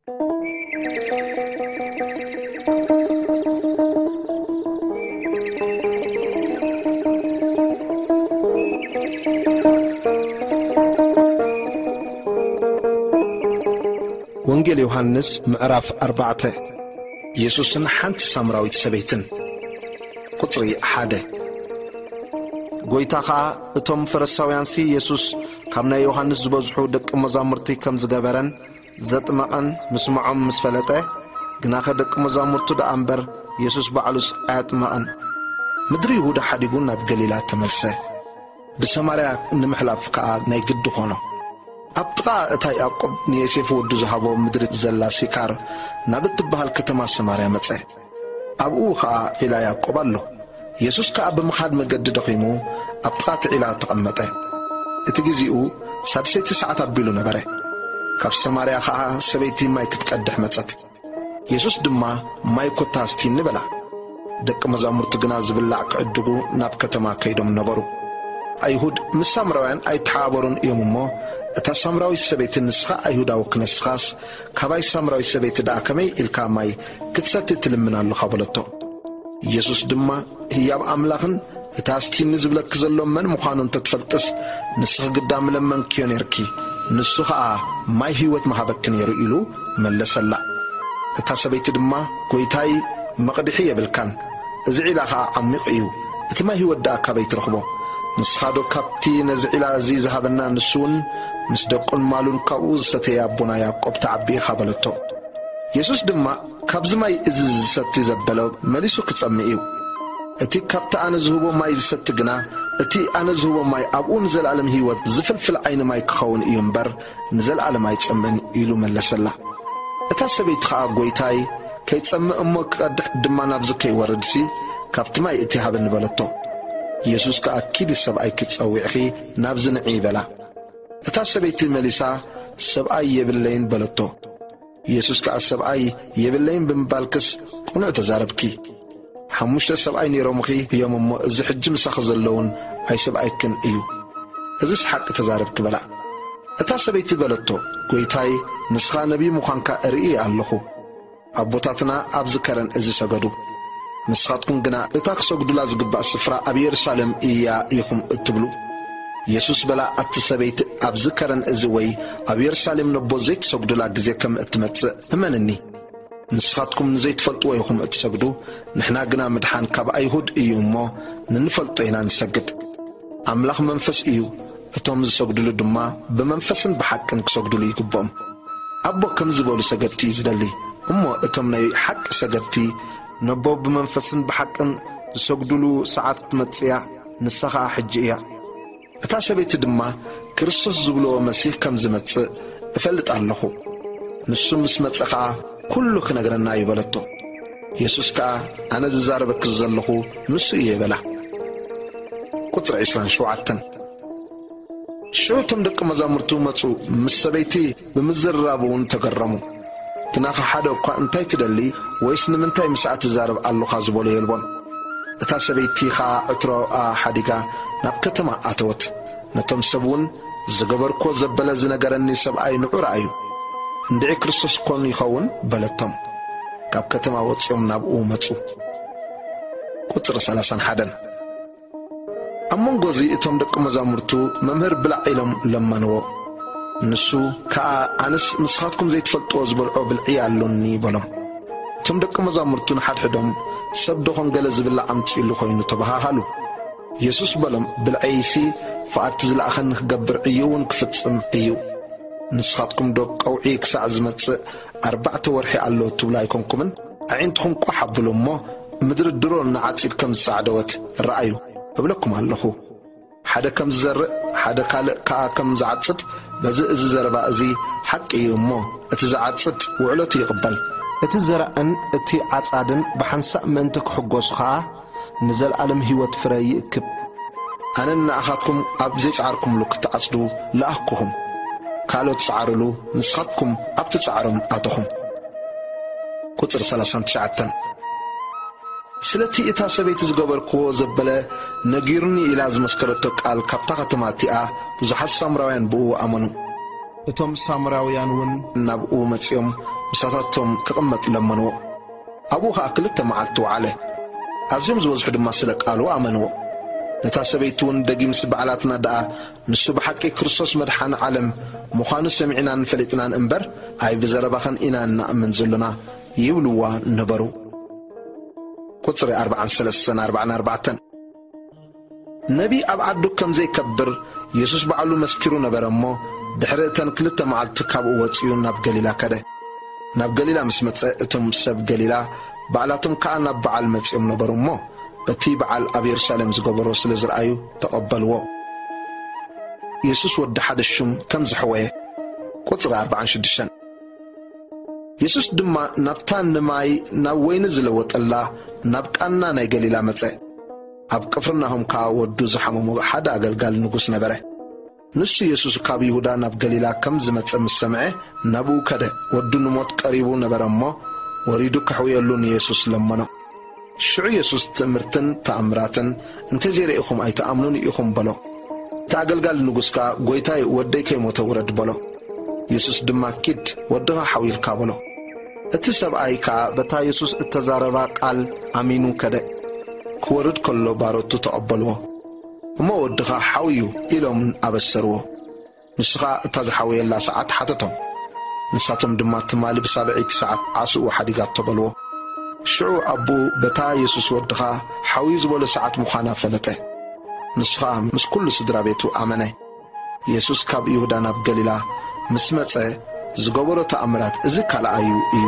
ወንጌል ዮሃንስ ምዕራፍ ኣርባዕተ። የሱስን ሓንቲ ሳምራዊት ሰበይትን። ቁጽሪ ሓደ። ጐይታ ኸኣ እቶም ፈሪሳውያንሲ የሱስ ካብ ናይ ዮሃንስ ዝበዝሑ ደቂ መዛሙርቲ ከም ዝገበረን ዘጥመቐን ምስምዖም ምስ ፈለጠ፣ ግናኸ ደቂ መዛሙርቱ ደኣ እምበር የሱስ ባዕሉስ ኣየጥመቐን። ምድሪ ይሁዳ ሓዲጉ ናብ ገሊላ ተመልሰ። ብሰማርያ ንምሕላፍ ከኣ ናይ ግዲ ኾኖ። ኣብ ጥቓ እታ ያዕቆብ ንዮሴፍ ወዱ ዝሃቦ ምድሪ ዘላ ሲካር ናብ እትበሃል ከተማ ሰማርያ መጸ። ኣብኡ ኸኣ ዒላ ያዕቆብ ኣሎ። የሱስ ከኣ ብምኻድ መገዲ ደኺሙ ኣብ ጥቓ እቲ ዒላ ተቐመጠ። እቲ ግዜኡ ሳድሰይቲ ሰዓት ኣቢሉ ነበረ። ካብ ሰማርያ ኸኣ ሰበይቲ ማይ ክትቀድሕ መጸት። የሱስ ድማ፣ "ማይ ኮታ ኣስቲኒ" በላ። ደቂ መዛሙርቱ ግና ዝብላዕ ክዕድጉ ናብ ከተማ ከይዶም ነበሩ። ኣይሁድ ምስ ሳምራውያን ኣይተሓባበሩን እዮም እሞ፣ እታ ሳምራዊት ሰበይቲ፣ "ንስኻ ኣይሁዳዊ ክነስኻስ፣ ካባይ ሳምራዊት ሰበይቲ ደኣ ከመይ ኢልካ ማይ ክትሰቲ ትልምን ኣለኻ?" በለቶ። የሱስ ድማ፣ "ህያብ ኣምላኽን እቲ ኣስቲኒ ዝብለኪ ዘሎ መን ምዃኑ እንተ ትፈልጥስ፣ ንስኺ ግዳ ምለመንክዮ ኔርኪ፣ ንሱ ኸኣ ማይ ህይወት ምሃበኪ ኔሩ" ኢሉ መለሰላ። እታ ሰበይቲ ድማ፣ "ጐይታይ፣ መቕድሒ የብልካን፣ እዚ ዒላ ኸኣ ዓሚቕ እዩ፣ እቲ ማይ ህይወት ደኣ ካበይ ትረኽቦ? ንስኻ ዶ ካብቲ ነዚ ዒላ እዚ ዝሃበና፣ ንሱ እውን ምስ ደቁን ማሉን ካብኡ ዝሰተየ ኣቦና ያዕቆብ ተዓቢ ኢኻ?" በለቶ። የሱስ ድማ፣ "ካብዚ ማይ እዚ ዝሰቲ ዘበለ መሊሱ ክጸምእ እዩ። እቲ ካብቲ ኣነ ዝህቦ ማይ ዝሰቲ ግና፣ እቲ ኣነ ዝህቦ ማይ ኣብኡ ንዘለኣለም ህይወት ዝፍልፍል ዓይኒ ማይ ክኸውን እዩ እምበር፣ ንዘለኣለም ኣይጸምእን" ኢሉ መለሰላ። እታ ሰበይቲ ኸኣ፣ "ጐይታይ፣ ከይጸምእ እሞ ክቐድሕ ድማ ናብዚ ከይወርድሲ፣ ካብቲ ማይ እቲ ሃበኒ" በለቶ። የሱስ ከኣ፣ "ኪዲ ሰብኣይኪ ጸዊዕኺ ናብዚ ንዒ" በላ። እታ ሰበይቲ መሊሳ፣ "ሰብኣይ የብለይን" በለቶ። የሱስ ከኣ፣ "ሰብኣይ የብለይን ብምባልክስ ቅኑዕ ተዛረብኪ። ሓሙሽተ ሰብኣይ ነይሮምኺ እዮም እሞ፣ እዚ ሕጂ ምሳኺ ዘለውን ኣይሰብኣይክን እዩ። እዝስ ሓቂ ተዛረብኪ" በላ። እታ ሰበይቲ በለቶ፣ "ጐይታይ፣ ንስኻ ነቢይ ምዃንካ እርኢ ኣለኹ። ኣቦታትና ኣብዚ ከረን እዚ ሰገዱ። ንስኻትኩም ግና እታ ክሰግዱላ ዝግባእ ስፍራ ኣብ የሩሳሌም እያ ኢኹም እትብሉ። የሱስ በላ፣ ኣቲ ሰበይቲ፣ ኣብዚ ከረን እዚ ወይ ኣብ የሩሳሌም ነቦ ዘይትሰግዱላ ግዜ ከም እትመጽእ እመንኒ። ንስኻትኩም ንዘይትፈልጥዎ ኢኹም እትሰግዱ፣ ንሕና ግና ምድሓን ካብ ኣይሁድ እዩ እሞ፣ ንንፈልጦ ኢና ንሰግድ። ኣምላኽ መንፈስ እዩ፣ እቶም ዝሰግዱሉ ድማ ብመንፈስን ብሓቅን ክሰግዱሉ ይግብኦም። ኣቦ ከም ዝበሉ ሰገድቲ እዩ ዝደሊ። እሞ እቶም ናይ ሓቂ ሰገድቲ፣ ነቦ ብመንፈስን ብሓቅን ዝሰግዱሉ ሰዓት ትመጽእ እያ፣ ንሳ ኸኣ ሕጂ እያ።" እታ ሰበይቲ ድማ፣ "ክርስቶስ ዝብልዎ መሲህ ከም ዝመጽእ እፈልጥ ኣለኹ። ንሱ ምስ መጸ ኸኣ ኩሉ ክነግረና እዩ" በለቶ። የሱስ ከኣ፣ "ኣነ ዝዛረበኪ ዘለኹ ንሱ እየ" በላ። ቁጽሪ ዕስራን ሸውዓተን። ሽዑ እቶም ደቂ መዛሙርቱ መጹ፣ ምስ ሰበይቲ ብምዝርራብ እውን ተገረሙ። ግናኸ ሓደ እኳ፣ "እንታይ ትደሊ?" ወይስ "ንምንታይ ምስኣ ትዛረብ ኣሎኻ?" ዝበሎ የልቦን። እታ ሰበይቲ ኸኣ ዕትሮኣ ሓዲጋ ናብ ከተማ ኣተወት። ነቶም ሰብ እውን፣ "ዝገበርክዎ ዘበለ ዝነገረኒ ሰብኣይ ንዑ ረኣዩ። እንድዒ ክርስቶስ ኮን ይኸውን?" በለቶም። ካብ ከተማ ወጺኦም ናብኡ መጹ። ቁጽሪ ሰላሳን ሓደን። ኣብ መንጎ እዚ እቶም ደቂ መዛሙርቱ፣ "መምህር፣ ብላዕ" ኢሎም ለመንዎ። ንሱ ከኣ፣ "ኣነስ ንስኻትኩም ዘይትፈልጥዎ ዝበልዖ ብልዒ ኣሎኒ" በሎም። እቶም ደቂ መዛሙርቱ ንሓድሕዶም፣ "ሰብ ዶኾን ገለ ዝብላዕ ኣምጺኡሉ ኮይኑ?" ተበሃሃሉ። የሱስ በሎም፣ "ብልዐይሲ ፍቓድ እቲ ዝለኣኸኒ ክገብር እዩ እውን ክፍጽም እዩ። ንስኻትኩም ዶ ቀውዒ ክሳዕ ዝመጽእ ኣርባዕተ ወርሒ ኣሎ ትብሉ ኣይኮንኩምን? ኣዒንትኹም ቋሕ ኣብሉ እሞ፣ ምድሪ ድሮ ንዓጺድ ከም ዝጻዕደወት ረኣዩ እብለኩም ኣለኹ። ሓደ ከም ዝዘርእ፣ ሓደ ካልእ ከኣ ከም ዝዓጽድ፣ በዚ እዚ ዘረባ እዚ ሓቂ እዩ እሞ፣ እቲ ዝዓጽድ ውዕለቱ ይቕበል። እቲ ዘራእን እቲ ዓጻድን ብሓንሳእ ምእንቲ ክሕጎሱ ኸኣ፣ ንዘለኣለም ህይወት ፍረ ይእክብ። ኣነ ንኣኻትኩም ኣብ ዘይጸዓርኩምሉ ክትዓጽዱ ለኣኽኩኹም። ካልኦት ጸዓሩሉ፣ ንስኻትኩም ኣብቲ ጻዕሮም ኣተኹም።" ቁጽሪ ሰላሳን ትሽዓተን። ስለቲ እታ ሰበይቲ ዝገበርክዎ ዘበለ ነጊሩኒ ኢላ ዝመስከረቶ ቃል ካብታ ከተማ እቲኣ ብዙሓት ሳምራውያን ብኡ ኣመኑ። እቶም ሳምራውያን እውን ናብኡ መጺኦም ምሳታቶም ክቕመጥ ለመንዎ። ኣብኡ ኸኣ ክልተ መዓልቲ ወዓለ። ኣዝዮም ዝበዝሑ ድማ ስለ ቃሉ ኣመንዎ። ነታ ሰበይቲ እውን ደጊምስ ባዕላትና ደኣ ንሱ ብሓቂ ክርስቶስ መድሓኒ ዓለም ምዃኑ ሰሚዕናን ፈሊጥናን እምበር፣ ኣይብዘረባኸን ኢና እንኣምን ዘሎና ይብልዋ ነበሩ። ቁጽሪ ኣርብዓን ሰለስተን ኣርብዓን ኣርባዕተን። ነቢ ኣብ ዓዱ ከም ዘይከብር የሱስ ባዕሉ መስኪሩ ነበረ እሞ፣ ድሕሪ እተን ክልተ መዓልቲ ካብኡ ወጺኡ ናብ ገሊላ ከደ። ናብ ገሊላ ምስ መጸ፣ እቶም ሰብ ገሊላ ባዕላቶም ከኣ ናብ በዓል መጺኦም ነበሩ እሞ፣ በቲ በዓል ኣብ የሩሳሌም ዝገበሮ ስለ ዝረኣዩ ተቐበልዎ። የሱስ ወዲ ሓደ ሹም ከም ዘሕወየ። ቁጽሪ ኣርብዓን ሽዱሽተን። የሱስ ድማ ናብታ ንማይ ናብ ወይኒ ዝለወጠላ ናብ ቃና ናይ ገሊላ መጸ። ኣብ ቅፍርናሆም ከኣ ወዱ ዝሓመሞ ሓደ ኣገልጋሊ ንጉስ ነበረ። ንሱ የሱስ ካብ ይሁዳ ናብ ገሊላ ከም ዝመጸ ምስ ሰምዐ፣ ናብኡ ከደ። ወዱ ንሞት ቀሪቡ ነበረ እሞ፣ ወሪዱ ከሕውየሉ ንየሱስ ለመኖ። ሽዑ የሱስ ትእምርትን ተኣምራትን እንተ ዘይርኢኹም ኣይትኣምኑን ኢኹም በሎ። እቲ ኣገልጋሊ ንጉስ ከኣ፣ "ጐይታይ፣ ወደይ ከይሞተ ውረድ" በሎ። የሱስ ድማ፣ "ኪድ፣ ወድኻ ሓው ኢልካ" በሎ። እቲ ሰብኣይ ከኣ በታ የሱስ እተዛረባ ቃል ኣሚኑ ከደ። ክወርድ ከሎ ባሮቱ ተቐበልዎ። "እሞ ወድኻ ሓው እዩ" ኢሎም ኣበሰርዎ። ንሱ ኸኣ እታ ዝሓወየላ ሰዓት ሓተቶም። ንሳቶም ድማ፣ "ትማሊ ብሳብዐይቲ ሰዓት ዓስኡ ሓዲጋቶ" በልዎ። ሽዑ ኣቦኡ በታ የሱስ ወድኻ ሓውዩ ዝበሎ ሰዓት ምዃና ፈለጠ። ንሱ ኸኣ ምስ ኩሉ ስድራ ቤቱ ኣመነ። የሱስ ካብ ይሁዳ ናብ ገሊላ ምስ መጸ ዝገበሮ ተኣምራት እዚ ካልኣዩ እዩ።